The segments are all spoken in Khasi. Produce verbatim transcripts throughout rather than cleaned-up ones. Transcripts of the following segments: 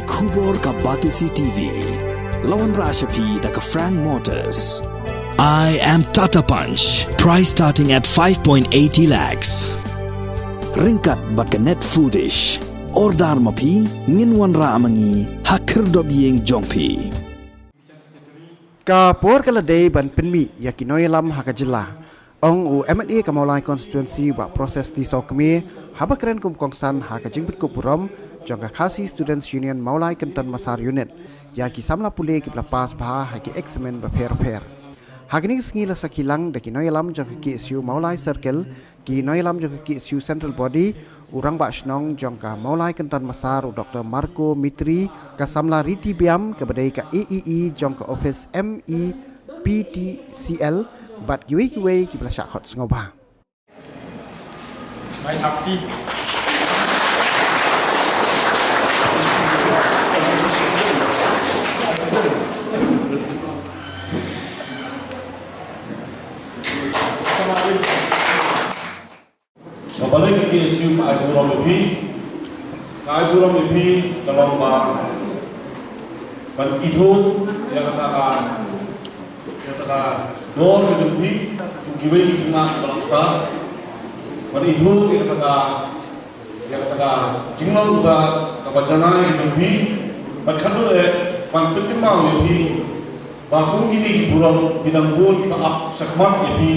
Khubor ka Batesi T V. La wanrah sha phi da ka Frank Motors. I am Tata Punch. Price starting at five point eighty lakhs. Ryngkat bad ka Net Foodish. Order ma phi, ngin wanrah ma ngi ha khyrdop ïing jong phi. Ka por ka la dei ban pynmih ïa ki nongïalam ha ka jylla. Ong u M L A ka Mawlai Constituency Bah Proses T Sawkmie, haba kren kum u kongsan ha ka jingpynkup burom jong ka Khasi Students Union Mawlai Kynton Massar Unit ïa ki samla pule kiba la pass bha ha ki eksamin bapher bapher. Ha kane ka sngi la sakhi lang da ki nongïalam jong ka K S U Mawlai Circle, ki nongïalam jong ka K S U Central Body, u Rangbah Shnong jong ka Mawlai Kynton Massar u Doktor Marco Mitri, ka samla Riti Biam kaba dei ka A E E jong ka ophis M E P T C L, bad kiwei kiwei kiba la shah khot sngewbha. Nga balei ka K S U ka ai burom ïa phi? Ka ai burom ïa phi ka long ba ban ithuh ïa kata ka, ïa kata ka dor ka jong phi, kum kiwei ki khynnah ba la stad. Ban ithuh ïa kata ka, ïa kata ka jinglong kaba, kaba janai ka jong phi. Bad khatduh eh ban pynkynmaw ïa phi ba kum kine ki burom ki dang bun kiba ap shakhmat ïa phi,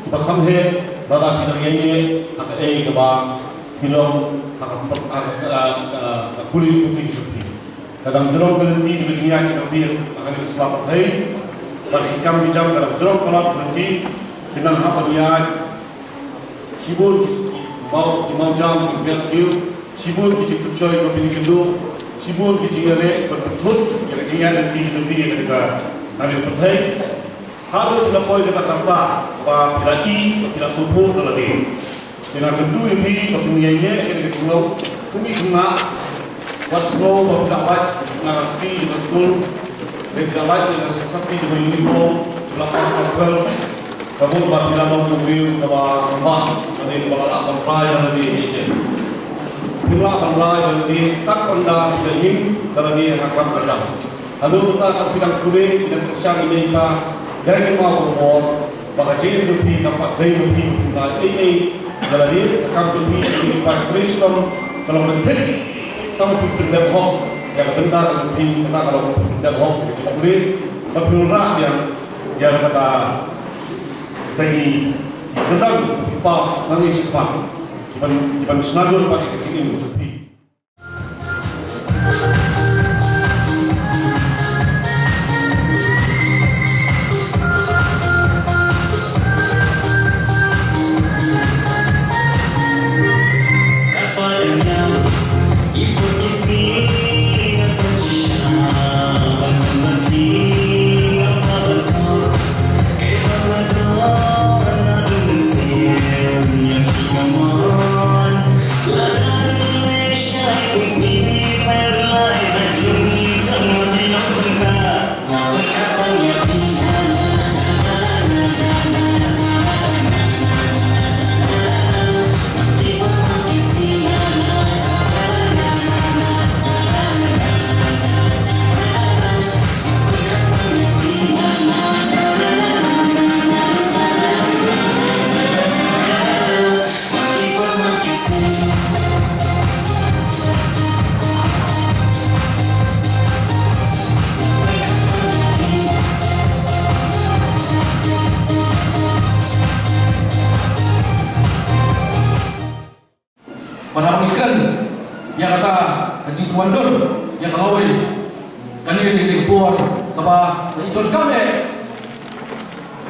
kiba kham heh lada phi dang ïaineh ha kaei kaba phi long ha ka, ha ka, ha ka, ha ka pule puthi jong phi. Ka dang jrong ka lynti jong ka jingïaid ka jong phi ha kane ka sla pyrthei. Bad ki kam ki jam ka dang jrong palat ka lynti, phin nang hap ban ïaid. Shibun ki, ki maw, ki mawjam, ki best view. Shibun ki jingpynshoi ba phin ïakynduh. Shibun ki jingïaleh ban pynthut ïa ka jingïaid lynti jong phi ha kane ka, ha kane ka pyrthei. Haduh phi la poi kata ka rta ba phi la ïohi, ba phi la sngewthuh da lade. Te nga kyntu ïa phi ba phin ïaineh ïa kane ka jinglong. Kum ki khynnah, wat sngew ba phi la lait na ka fee jong ka skul, ba phi la lait na ka subsidy jong ka uniform, phi la pass class twelve. Ka mut ba phi la long u briew kaba rangbah, lane kaba lah ban rai ïa lade ïeit ïeit. Phim lah ban rai ïa lade tang ynda phi la im da lade ha kam ka jam. Haduh mynta ka phi dang pule, phi dang kyrshan ïa i mei i pa, dei kynmaw ka bor ba ka jingim jong phi kam pat dei jong phi, phi dei ei ei ïa lade. Ka kam jong phi, phi dei ban pynshong ka long ban thik. Tang phi pyndep hok ïa ka bynta ka jong phi, kata ka long phi pyndep hok ïa ka jingpule. Ba phi wanrah biang ïa kata, kita ki, ki kyndang, ki pass nangne shakhmat, ki ban, ki ban shna dur pat ïa ka jingim jong phi. Ba haba ngi kren ïa kata ka jingwan dur ïa ka lawei, kane ka dei ka por kaba ngi donkam eh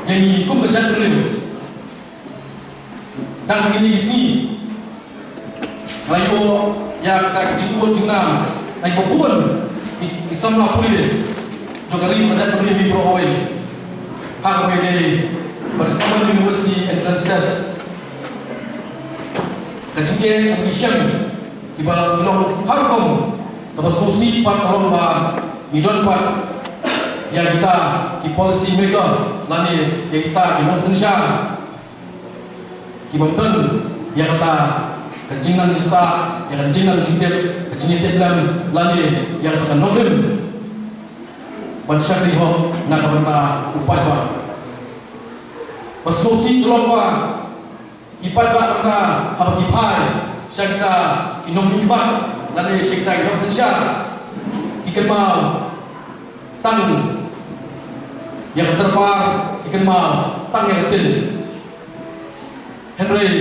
ïa ngi kum ka jaitbynriew. Dang kine ki sngi nga la ïoh ïa kata ka jingkut jingnang na ki babun ki, ki samla pule jong ka ri ka jaitbynriew hi baroh kawei. Ha kawei dei ba ka Common University Entrance Test. Ka jingeh kaba ngi shem kiba long ha rukom kaba sngewsih pat ka long ba ngi don pat ïa kita ki policy maker lane ïa kita ki nongsynshar kiba don ïa kata ka jingnang jingstad ïa ka jingnang jingtip, ka jingïatip lem lane ïa ka nongrim ban shakri hok na ka bynta u paidbah. Ba sngewsih ka long ba ki paidbah haba ki phai sha kita ki nongmihkhmat lane sha kita ki nongsynshar, ki kynmaw tang ïa ka tyrpar, ki kynmaw tang ïa ka tin. Hynrei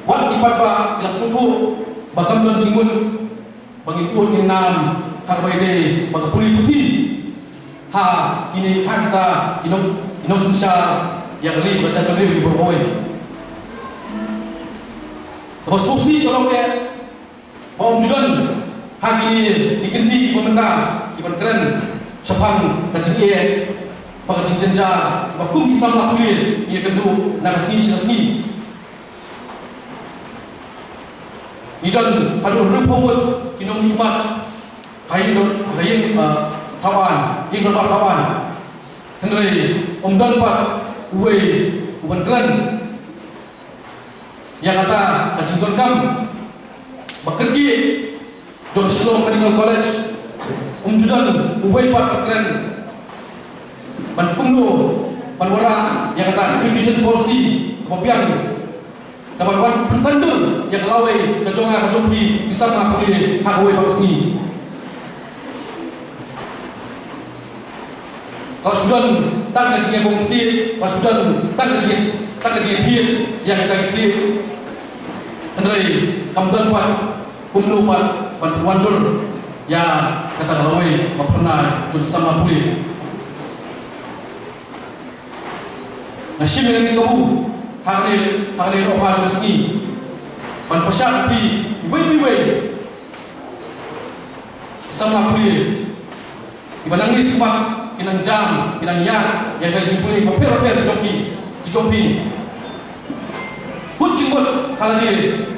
wat ki paidbah ki la sngewthuh ba kam don jingmut ba ngin kut ngin nam ha kaba ïadei bad ka pule puthi ha kine, ha kita ki nong, ki nongsynshar ïa ka ri bad ka jaitbynriew baroh kawei. Kaba sngewsih ka long eh ba ym ju don ha kine ki kyntien kiba mynta kiban kren shaphang ka jingeh bad ka jingjynjar ba kum ki samla pule ngi ïakynduh na ka sngi sha ka sngi. Ngi don haduh hynriewphew ngut ki nongmihkhmat ha ïing, ha ïing, uh, thaw aiñ, ïing dorbar thaw aiñ. Hynrei ym don pat uwei uban kren ïa kata ka jingdonkam ba kyrkieh jong Shillong Medical College. Ym ju don uwei pat ba kren ban kumno ban wanrah ïa kata ka education policy kaba biang, kaba wan pynsyndur ïa ka lawei ka jong nga ka jong phi ki samla pule ha kawei pat ka sngi. Ka la shu don tang ka jingïakhun ktieh, ka la shu don tang ka jingïa, tang ka jingïathied ïa kita ki ktieh. Hynrei kam don pat kumno pat ban pynwandur ïa kata ka lawei ba pyrnai jong ki samla pule. Nga shim ïa kane ka kabu ha kane, ha kane ka sngi ban pynshai ïa phi iwei pa iwei ki samla pule kiba nang ri sumar, ki nang jam, ki nang ïaid ïa ka jingpule bapher bapher jong ki, ki jong phi. Kut jingmut ha lade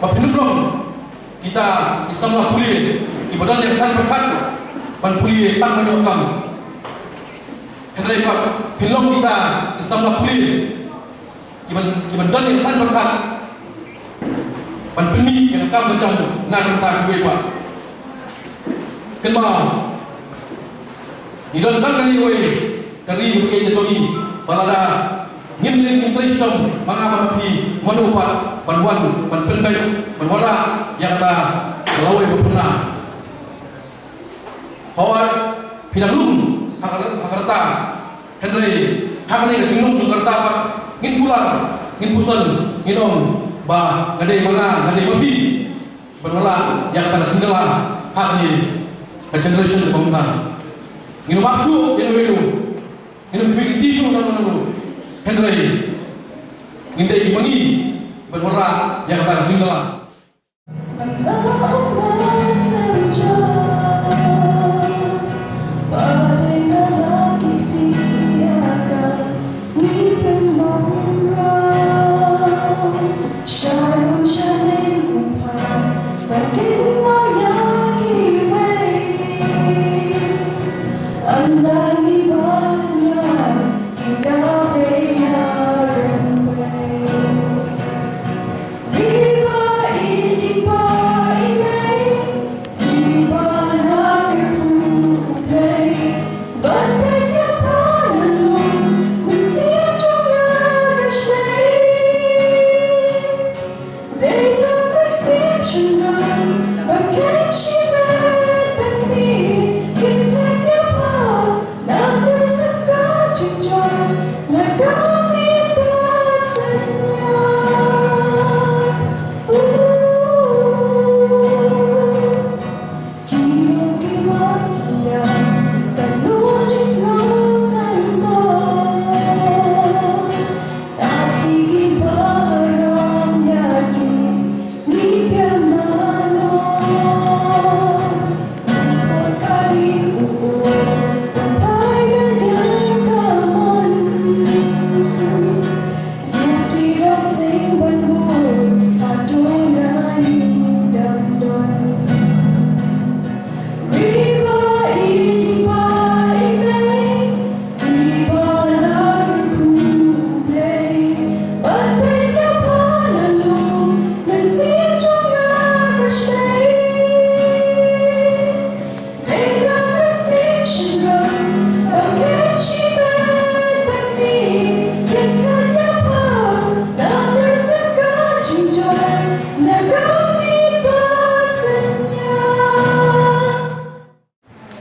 ba phin ym long kita ki samla pule kiba don ïa ka san pyrkhat ban pule tang ban ïoh kam. Hynrei pat phin long kita ki samla pule kiban, kiban don ïa ka san pyrkhat ban pynmih ïa ka kam ka jam na ka bynta kiwei pat. Kynmaw, ngi don tang kane kawei ka ri kaba ïeit ka jong ngi, ba lada ngim leit ngim trei shitom ma nga ma phi, mano pat ban wan ban pynbeit ban wanrah ïa kata ka lawei ba pyrnai? Hooid, phi dang lum ha ka, ha ka rta. Hynrei ha kane ka jinglum jong ka rta pat ngin kular, ngin puson, ngin ong ba nga dei ma nga, nga dei ma phi ban wanrah ïa kata ka jingkylla ha kane ka generation kaba mynta. Ngin ym ap shuh ïa uno uno, ngin ym khmih kti shuh na uno uno. Hynrei ngin dei ma ngi ban wanrah ïa kata ka jingkylla.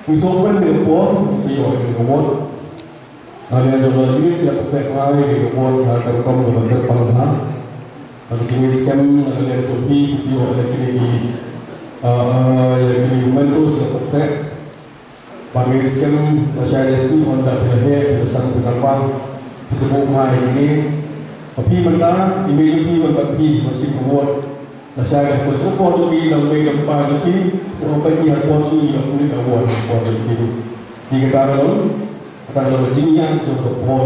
Ngi sngewbha ïa ka por, ngi sa ïoh ïa ka award. Na ka liang jong ka unit, ïa ka pyrthei ai ïa ka award ha ka rukom kaba kyrpang bha. Na ka jingïaseng na ka liang jong phi, phi sa ïoh ïa kine ki, ah, ah, ïa kine ki mementos ïa ka pyrthei. Ba ngi skem lashai da sngi, ynda phi la heh, phi la san, phi la kyrpang, phi sa buh ïa kine. Ba phi mynta, i mei jong phi, wan bad phi, wan shim award. Lashai da ka por jong phi, da u mei da u pa jong phi, sa wan bad phi ha ka por jong phi, ïa kine ka award, ha ka por jong phi. Phi kata ka long, kata ka long ka jingïaid jong ka por.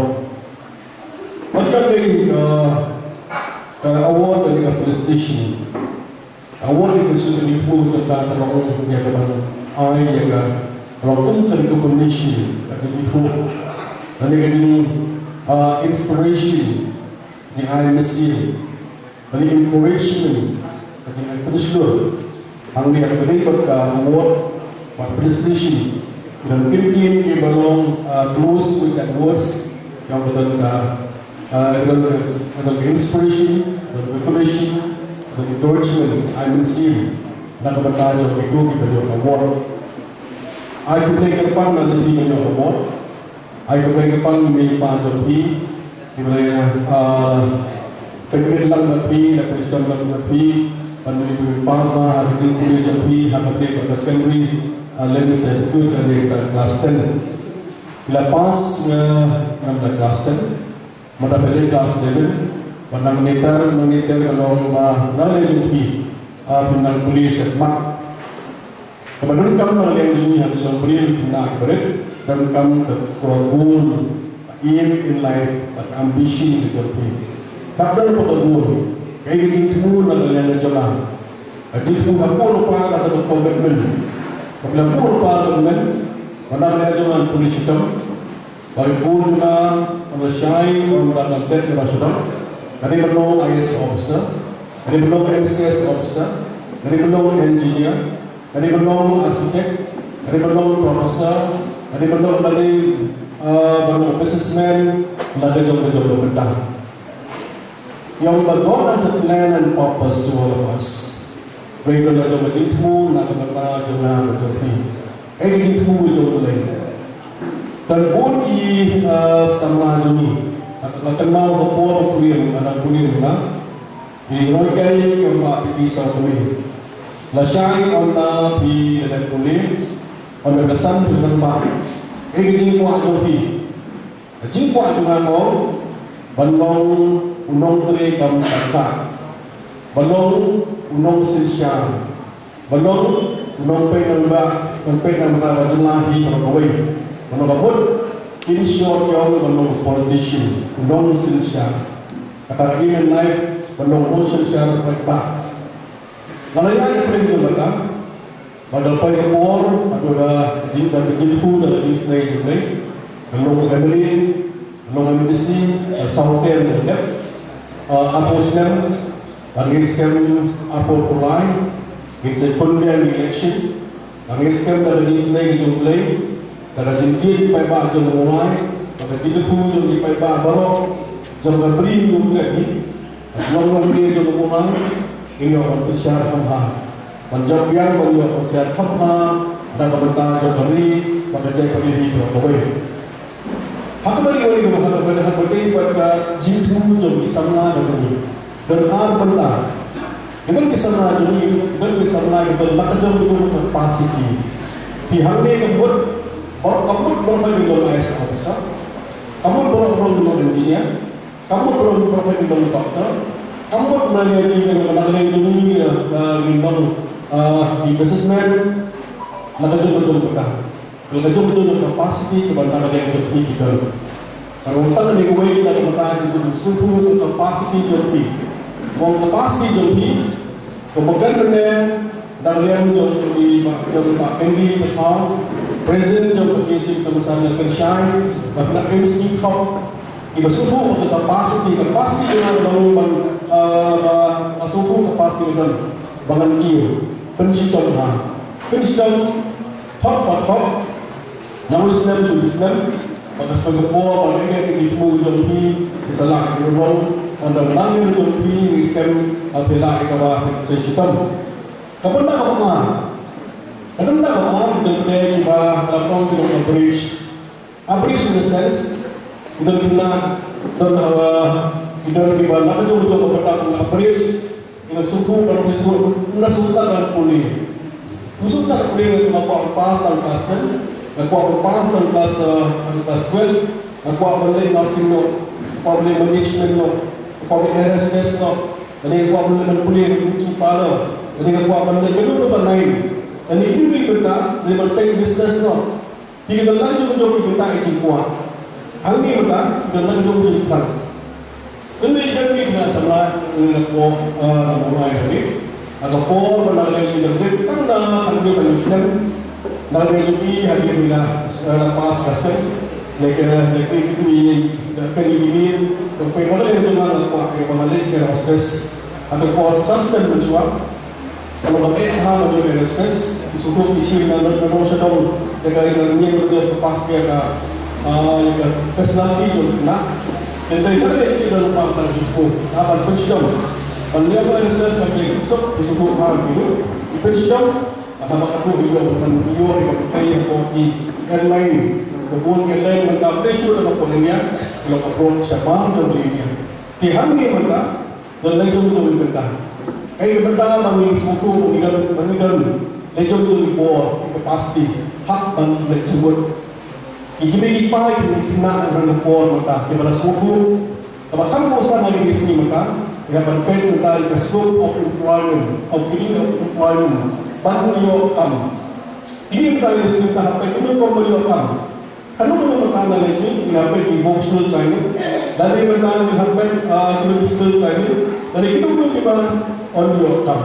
Mynta ka, uh, ka award da ka felicitation. Award ni ka shu ka jingpynlong jong ka, ka long ïa ka ban ai ïa ka, ka long kum ka recognition ka jingpynlong. Lane ka jing, ah, inspiration, jingai mynsiem. Lane encouragement, ka jingai pynshlur. Hangne ha kane ka award bad felicitation, ki don kyntien kiba long, ah, close with that words, ïa ka don ka, ah, ka don ka, ka don ka inspiration, ka don ka recognition, ka don ka encouragement, ai mynsiem na ka bynta jong kito kiba ïoh award. Ai khublei kyrpang na phi kiba ïoh award. Ai khublei kyrpang ïa i mei i pa jong phi, kiba la, ah, pynbeit lang bad phi, la pynshitom lang bad phi, ban ïa phi pass ha ka jingpule jong phi ha ka pule bad ka secondary, ah, lane sa phi ka class ten. Phi la pass, ah, na ka class ten, mynta phi la class eleven, bad nangne ter, nangne ter ka long ba na ka liang jong phi, ah, phin nang pule shakhmat. Kaba donkam na ka liang jong ngi ha ka jingpule, phin nang pule, donkam ka, ka goal, aim in life, ka ambition ka jong phi. Ka don ka goal, kaei ka jingthmu na ka liang jong nga. Ka jingthmu ka buh lypa, ka don ka commitment. Ka buh lypa commitment, ba na ka liang jong nga pule shitom. Ba ka goal jong nga, ym lashai, ym da content, ym da shitom. Ka dei ban long I A S officer, ka dei ban long M C S officer, ka dei ban long engineer, ka dei ban long architect, ka dei ban long professor, ka dei ban long, ka dei, ah, ban long businessman, la ka jong ka jong ka bynta. Ïa u ba God has a plan and purpose to all of us. Phi don la jong ka jingthmu na ka bynta jong nga bad jong phi. Kaei ka jingthmu jong U Blei. Don bun ki, ah, samla jong ngi. Nga kynmaw ka por ba pule, nga dang pule nga. Ki ïohi kaei kumba phi, phi sngewthuh. Lashai ynda phi dang pule, ynda phi san phi dang bah. Kaei ka jingkwah jong phi. Ka jingkwah jong nga ka long ban long u nongtrei kam kata. Ban long u nongsynshar. Ban long u nongpeit nongbah, nongpeit nongbah ba jong nga hi baroh kawei. Ban long ka mut, in short, ka long ban long u politician, u nongsynshar. Kata ka aim in life, ban long u nongsynshar paidbah. Nga la ïaid ïa ka pyrthei jong kata. Bad da la poi ka por, haduh da jing, da ka jingthmu, da ka jingsnei jong U Blei. Nga long M L A, nga long M D C, nga saw term, nga dep, ah, arphew snem, bad ngin skhem arphew phew lai, ngin sa pynbiang election, bad ngin skhem da ka jingsnei jong U Blei, da ka jingjied paidbah jong U Blei, da ka jingthmu jong ki paidbah baroh, jong ka Bri U Blei ni, Long long ke jong u nang, ïoh ban synshar kham ha. Ban jop biang ban ïoh ban synshar kham ha, na ka bynta jong ka ri, bad ka jaitbynriew baroh kawei. Ha kaba ïoh ïoh ha kaba ha kaba dei bad ka jingthmu jong ki samla jong ngi. Don ar bynta. Don ki samla jong ngi, don ki samla ki don la ka jong ki don ka capacity. Phi hangne ka mut, baroh ka mut baroh ka long I A S officer. Ka mut baroh ka long engineer. Ka mut baroh, baroh ka long doctor. Ka mut na ïa ki, na ka liang jong ngi, eh, ngi long, eh, ki businessman. Na ka jong ka jong ka. Na ka jong ka jong ka capacity kaba na ka liang jong ki ki don. Ka long tang ne kawei na ka bynta ki jong ka capacity jong ki. Wang capacity jong ki. Ka bukan benda Dang liang jong i Bah, jong i Bah Henry Pathaw, President jong ka K S U Kynsan Nongkynshai, Bah Nak M C Thok, iba sngewthuh ka capacity, capacity jong nga long ban, eh, ba, ba sngewthuh capacity jong ba ngan kiew. Pynshitom ha. Pynshitom, thok pa thok, na u snem shu snem, ba ka sngewthuh ba ka jingthmu jong phi, ki sa lah ki long, ynda nang jong phi, ngi shem, ha phi lah ki kaba, pynshitom. Ka bynta kaba ar. Ka bynta kaba ar, kita ki ba, Kong ki long average. Average in the sense, ki don khynnah, don, uh, ki don kiba la ka jong jong ka bynta ka average, ki don sngewthuh ka long sngewthuh, ynda sngewthuh ka pule. Ym sngewthuh ka pule, nga kwah pass tang class ten, nga kwah pass tang class, uh, tang class twelve, nga kwah ban leh nursing noh, nga kwah ban leh management noh, nga kwah ban leh aerospace noh, nga kwah ban leh ban pule, beauty parlor, nga kwah ban leh kano kano ka line, nga ïohi bynta, nga ban seng business noh. Ki don la jong jong ki bynta ki jingkwah. Hangne mynta ki don la jong jong ki bynta. Ngi ïa ki bynta samla ngi na pok, ah, na pok ai ni. Aka por ba na ngi ïa ki tang na hangne ba ngi sdang. Na ngi ïa ki ha ki bynta, eh, na pass ka sdang. Leke leke ki ni da ka ni ni. Dong pe ba ngi jong na pok ke ba ngi leke na stress. Aka por sa sdang mynshwa. Ka long ka beh ha ka ïoh aerospace, ki sngewthuh ki shu na, na, na, na, sha dong, ïa ka, ïa ka, ïa ka, ïa ka pass, ïa ka, ah, ïa ka personality jong ka. Hynrei ka dei ki don pa ka jingkhuslai, ha ban pynshitom. Ban ïoh aerospace ka dei suk, ki sngewthuh ha ki ruh, ki pynshitom, ha ba ka ruh ïoh, ban ïoh, ïa ka, ïa ka, ki airline, ka bun airline, ban ka pynshitom, ka pun ïa, ïa ka pun shabar jong India. Ki hangne mynta, Don la jong jong ki bynta. Kaei ka bynta ba ngi sngewthuh ba ngi don, ba ngi don la jong jong ki bor, ki capacity, hap ban leh jingmut. Ki kmie ki kpa ki khynnah ba don por mynta kiba la sngewthuh. Kaba kham kongsan ha kine ki sngi mynta, ngi hap ban peit mynta ïa ka scope of employment, of giving of employment, ban ïoh kam. Kine mynta ki sngi mynta hap peit kumno ban ïoh kam. Kano kano ka kam lane jong ngi, ngi hap peit ki vocational training. Lane mynta ngi hap peit, ah, ki skill training. Lane kino kino kiba yn ïoh kam.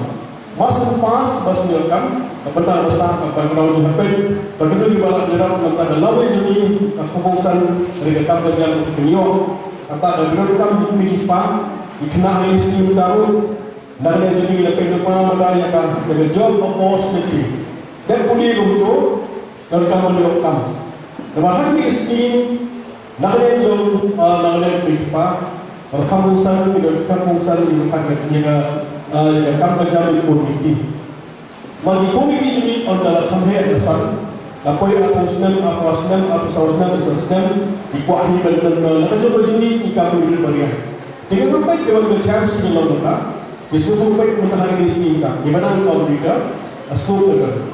Ba shu pass, ba shu ïoh kam. Ka bynta ba sah, ka background ngi hap peit. Ba kino kiba la ïarap mynta ka lawei jong ngi, ka kongsan, lane ka kam ka jam kin ïoh. Kata ka background kam ki kmie ki kpa, ki khynnah ki sngewthuh. Nangne jong ngi la pyndonkam mynta ïa ka, ïa ka job opportunity. Dep pule kumto, donkam ban ïoh kam. Namar ha kine ki sngi, nangne jong, ah, nangne ki kpa, ba kham kongsan, ki don kham kongsan, ki don kham ïa ka, ah, ïa ka kam ka jam ki community. Ba ki community jong ngi, ynda la kham heh la san, la poi arphew snem, arphew snem, arphew saw snem, arphew saw snem, ki kwah hi ban don, la ka jong ka jong ngi, ki kam ki rit baria. Te ka kam peit ka ban ka chance ki long ka, Ki sngewthuh peit mynta ha kine ki sngi mynta. Kiba nang computer, ka sngewthuh ka don.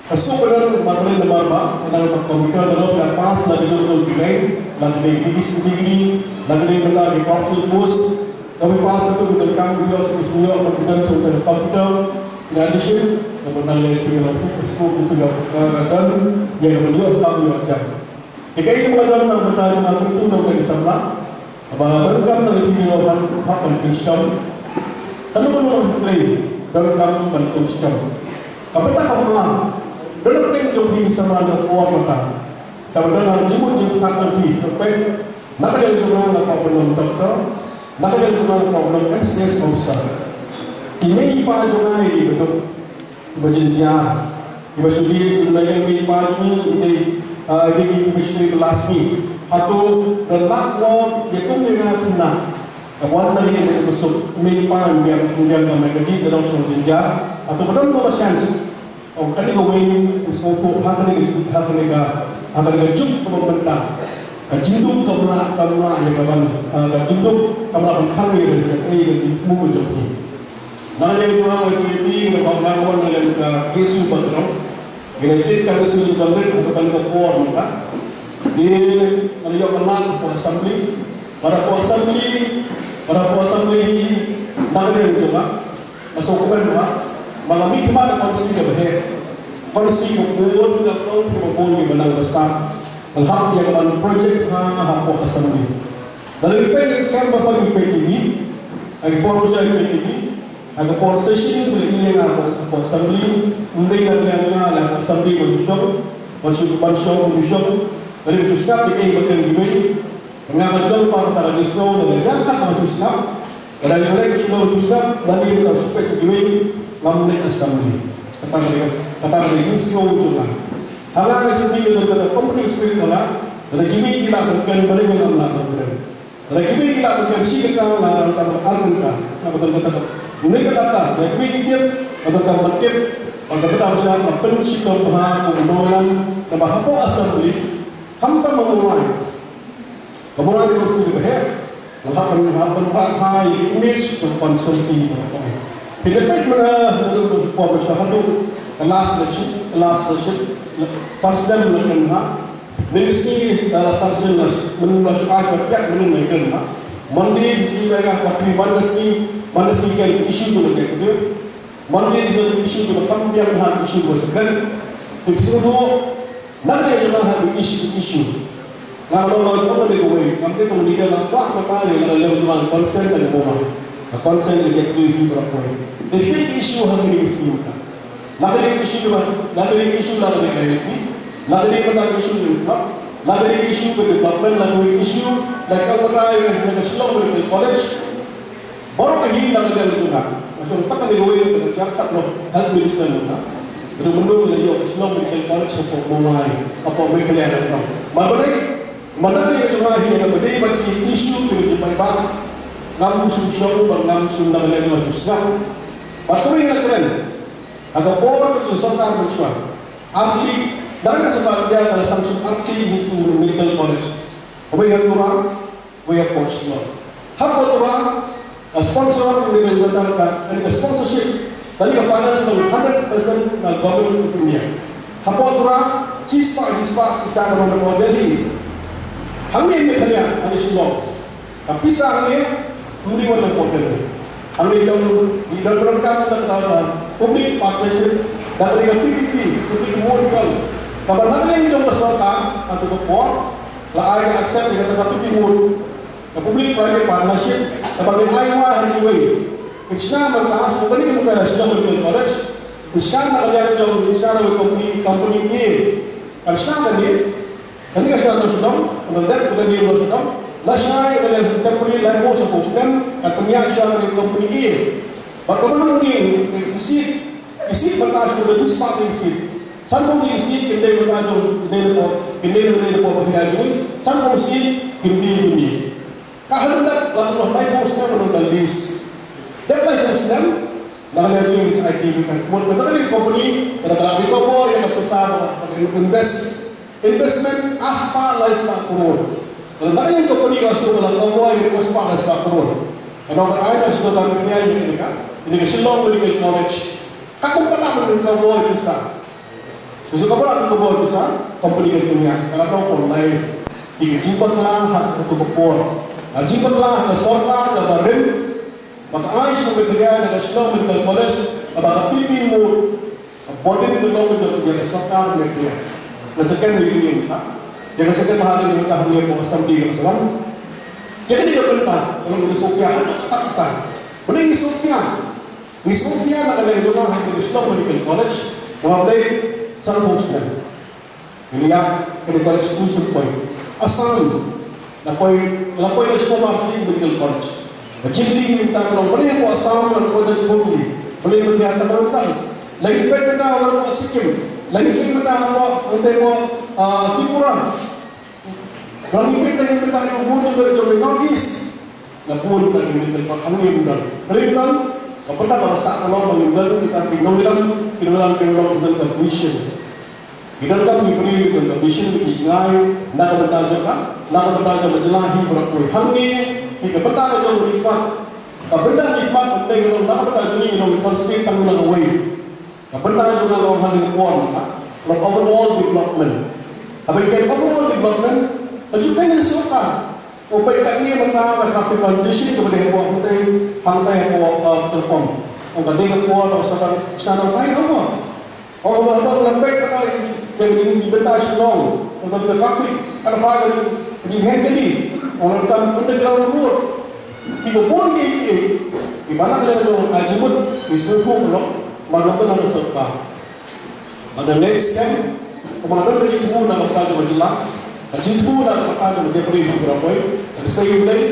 Ka sngewthuh ka don, namar balei, namar ba, ka nang computer, ka long ka pass, la ka dei ka dei, la ka dei degree, la ka dei mynta ka professional course, ka pass ka tu ka kam, ka ïoh, ka ïoh, ka ïoh, ka computer, in addition, ka mynta ka ïoh, ka sngewthuh ka don, ïa ka ïoh, ka ïoh jam. Te kaei kaba don na ka bynta jong nga kumta na ka bynta ki samla. Haba nga donkam na ka bynta jong nga hap ban pynshitom. Kano kano ka trei donkam ban pynshitom. Ka bynta kaba nga don na ka bynta jong phi ki samla na ka por mynta. Kaba don na ka jingmut jingpyrkhat jong phi, peit na ka liang jong nga nga kwah ban long doktor, na ka liang jong nga nga kwah ban long M C S officer. Kine ki pa jong nga ki dei baduk. Kiba jynjar. Kiba shu dei, lada ngi, pa ngi, ngi dei, ah, ngi dei missionary ba la sngi. Hato da lah mo ïa kum ïa nga khynnah. Ka wan na ngi ngi kusuk, ngi pa ngi biang, ngi biang ka mai ka jin ka dong shu jynjar. Hato ka don mo ka chance. Oh, kane kawei, ngi sngewthuh, ha kane ka, ha kane ka, ha kane ka juk kaba mynta. Ka jingduk kam lah, kam lah ïa ka ban, ah, ka jingduk kam lah ban khang ïa ka, ïa ka jingmut jong ki. Nga la ïa ka Y P P, nga la wan na ka K S U Bangalore. Nga la ïa ka K S U Bangalore, ha ka ban ka por mynta. Nga la ïoh ka lad hapoh assembly. Bad hapoh assembly, bad hapoh assembly, na ka liang jong nga, nga sngewkmen ba, ba nga mih khmat ha ka constituency kaba heh. Constituency kaba bun, kaba bun, kaba bun, kaba nang ba stad. Nga la hap ïa ka ban project ha, hapoh assembly. Lada ngi peit ngi sngap ba peit ngi peit ngi, ha ki por ba jia ngi peit ngi, ha ki por session ba ngi ïa nga ha ka assembly, ym dei na ka liang nga la ka assembly ban shu shong, ban shu ban shong ban shu shong, lada ngi shu sngap ïa kiei ba kren kiwei, nga ka jong pa kata ka jingsngew lada ïa nga ka ban shu sngap, lada ngi leit shu shong shu sngap, lada ngi shu peit kiwei, ngam leit assembly. Kata ka dei, kata ka dei jingsngew jong nga. Haba nga jubli ka jong ka competitive spirit ka la, lada kiwei ki lah ban kren, balei nga ngam lah ban kren. Lada kiwei ki lah ban kren shi katta, nga donkam ban ar katta, nga donkam ban ar katta. Une katta, lada kiwei ki tip, nga donkam ban tip. Bad ka bynta ba shai nga pynshitom bha kum u nongïalam namar hapoh Assembly khamtam ma Mawlai. Ka Mawlai ka dei ka constituency kaba heh. Nga hap ban, hap ban phah bha ïa ka image ka constituency kaba heh. Phi da peit mynta haduh ka por ba shai haduh ka last election, ka last session, first time la kren ha. Mynta ka sngi, eh, first time la, mynta la shu ai ka pyak mynta la kren ha. Monday ka sngi la ka pyak, Monday ka sngi, Monday ka sngi ka issue tu la kren. Monday ka issue tu la kam biang ha issue ba second. Phi sngewthuh, na ka liang jong nga ha issue, issue. Nga long long long dei kawei, ngam dei kawei, dei la kwah ka ta dei la long long consent dei kawei. Ka consent dei ka tu hi ba kawei. Dei big issue ha kane ka issue ka. La ka dei issue ba, la ka dei issue la ka dei I L P, la ka dei ka issue dei flood, la ka dei issue ka development, la ka dei issue la ka ta dei ka Shillong Medical College. Baroh hi na ka liang jong nga. Nga shu tang kawei ka jaka kat noh health minister jong nga. Ka dei mynta ka ïoh Shillong Medical College hapoh Mawlai, hapoh Meghalaya ka noh. Mar ba dei, mar ba dei jong nga hi na ba dei ba ki issue ki ki paidbah. Ngam shu shong bad ngam shu na ka liang jong nga shu sngap. Bad kawei nga kren. Ha ka por ka jong sorkar mynshuwa. Arki, dang ka sorkar India ka la sanction arki hi tu medical college. Kawei ha Tura, kawei hapoh Shillong. Hapoh Tura, ka sponsor, kane ka, kane ka sponsorship, kane ka finance ka hundred percent na Government of India. Hapoh Tura, shispah, shispah, pisa ka na hapoh Delhi. Hangne Meghalaya, hangne Shillong. Ka pisa hangne, ym dei wan hapoh Delhi. Hangne jong, ngi don ryngkat na ka, ka public partnership, da kane ka P P P, public mutual. Kaba na ka liang jong ka sorkar, ha tu ka por, la ai accept ïa kata ka P P P mut. Ka public private partnership, kaba ngin ai wai ha kiwei. Pynshna mynta, shu kane ka mynta Shillong Medical College. Pynshna na ka liang jong, pynshna na ka company, company A. Pynshna kane, kane ka shna na Shillong, kane dep kane na Shillong. La shna ïa kane temporary laiphew sha phew snem, ka pynïaid sha kane company A. Bad kaba hangne, ki seat, ki seat mynta shu da tu sa ki seat. Sanphew tylli ki seat, kin dei mynta jong, kin dei na pdeng, kin dei na pdeng, na pdeng, kin dei na pdeng, sanphew tylli ki seat, kin dei, kin dei. Ka haduh dep, la ka long laiphew snem, ka long ka lease. Dep laiphew snem, la ka long lease I T, ka mut, mynta ka long company, ka la, ka la recover ïa ka pisa, ka la invest. Investment, arspah laispah klur. Ka la long company, ka la shu, ka la recover ïa ka arspah laispah klur. Ka dei ka ai ka shu ka pynïaid ïa ka, ïa ka Shillong Medical College. Ka company ka la recover ïa ka pisa. Shu ka company ka la recover ïa ka pisa, company ka la pynïaid, ka la recover lai. Ïa ka jingbakla ha ka tu ka por. Ka jingbakla ha ka sorkar kaba rim. Ba ka ai sha ka Meghalaya na ka Shillong Medical College, kaba ka P P mut, ka body ka dei ka jong ka sorkar Meghalaya. Ka second reading, ha? Ïa ka second reading ka hangne hapoh Assembly ka sdang. Ïa kane ka bynta, ka long ka Sophia, ha, ha, ha. Bad ngi Sophia, ngi Sophia na ka liang jong nga ha ka Shillong Medical College, nga dei san bok snem. Ngi ïa, ka dei college school shu poi. Assam, la poi, la poi National Medical College. Ka jingkylli mynta ka long, balei hapoh Assam la poi National Medical College? Balei mynta ka long mynta? La ngi peit mynta hapoh Sikkim. La ngi peit mynta hapoh, mynta hapoh, ah, Tripura. La ngi peit mynta hapoh bun jong ka North East. Na bun na ki medical college hangne bun don. Balei bun don? Ka bynta ba ka sah ka long ba ngi don kita ki nongïalam, ki nongïalam ki nongïalam ki don ka vision. Ki don ka vision, ki don ka vision, ki jngai na ka bynta jong ka, na ka bynta jong ka jylla hi baroh kawei. Hangne ki ka bynta ka jong ki khmat, ka bynta ki khmat ka dei ka long na ka bynta jong ngi ki nong concentrate tang na kawei. Ka bynta jong nga long ha kane ka por mynta, long overall development. Haba ïa ka overall development, ka ju pynlong sorkar. Ko peit katne mynta ka traffic congestion kaba dei hapoh hangtai, hangtai hapoh, uh, Petrol Pump. Ong ka dei ka por ba sorkar sha nang flyover. Ong ba haba lem peit mynta ïa ka bynta Shillong, mynta ka traffic, ka dei ka jinghiar kali. Ong ka underground road. Kiba bun ki, ki, kiba na ka liang jong ka jingmut, ki sngewthuh noh, ba ka bynta ka sorkar. Bad lei shisien, kumba don ka jingthmu na ka bynta jong ka jylla, ka jingthmu na ka bynta jong ka jaitbynriew baroh kawei, ka dei sa ïa u Blei,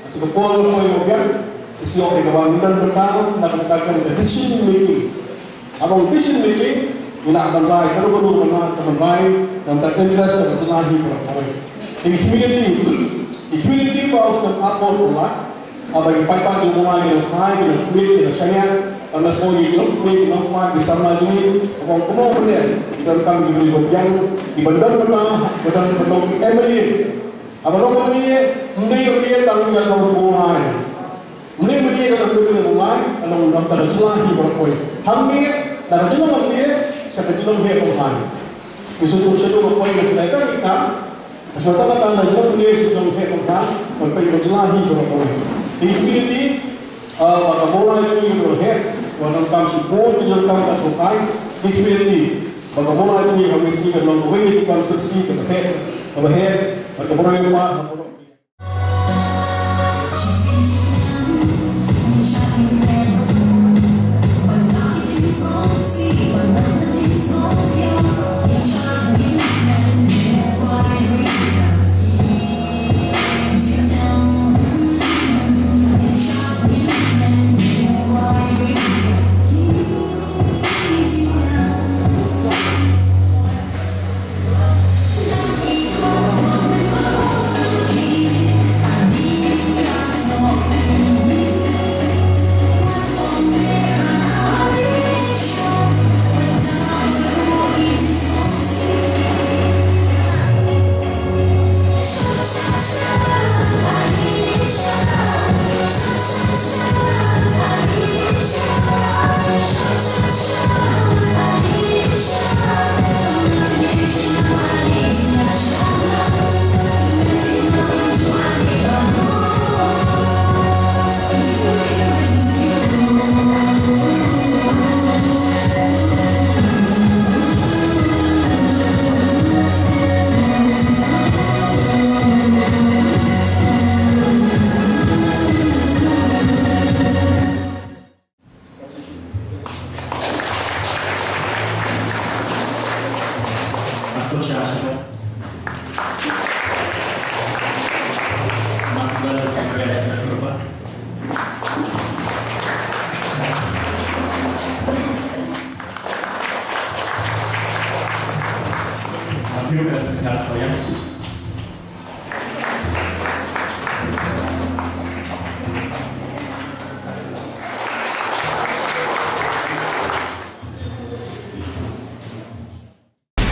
ka jingkyrkhu baroh kawei ba biang, ka jingïoh ïa kaba ngi don bynta, na ka bynta jong ka decision making. Haba ong decision making, ngi lah ban rai, kano kano ban rai, ban rai, na ka bynta interest ka jylla hi baroh kawei. Ka humility, ka humility ba u sngewthuh ba, haba ki paidbah jong u Blei ki la phai, ki la commit, ki la shaniah, Tang la sngewthuh ïa ki nongpeit, ki nongpeit, ki samla jong ngi, ka bang kumno pynlong, ki donkam ki briew ba biang, ki ban don mynta, ba don, ba don ki M L A. Haba long M L A, ym dei M L A tang ïa ka bor lai. Ym dei M L A tang ïa ka bor lai, ka long, long ka jylla hi baroh kawei. Hangne, na ka jylla M L A, sha ka jylla hi baroh lai. Ngi sngewthuh shaduh baroh kawei, ngi tang ïa ka. Ka sngewthuh ka tang na jylla Pune, sngewthuh heh tang tang, ban peit ka jylla hi baroh kawei. Disability, ah, ba ka bor lai jong ngi baroh heh, ba donkam shibun ki jingdonkam ka sohkai, disability, ba ka bor lai jong ngi ha West Khasi Hills ka long kawei na ki kam sngewsih kaba heh, kaba heh, ba ka bor lai jong ngi ha baroh.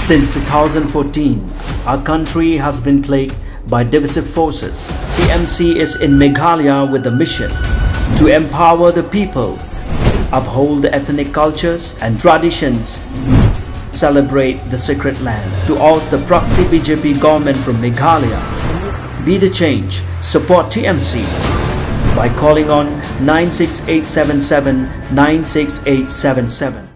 Since two thousand fourteen, our country has been plagued by divisive forces. T M C is in Meghalaya with the mission to empower the people, uphold the ethnic cultures and traditions, celebrate the sacred land. To oust the proxy B J P government from Meghalaya, be the change, support T M C by calling on nine six eight seven seven nine six eight seven seven.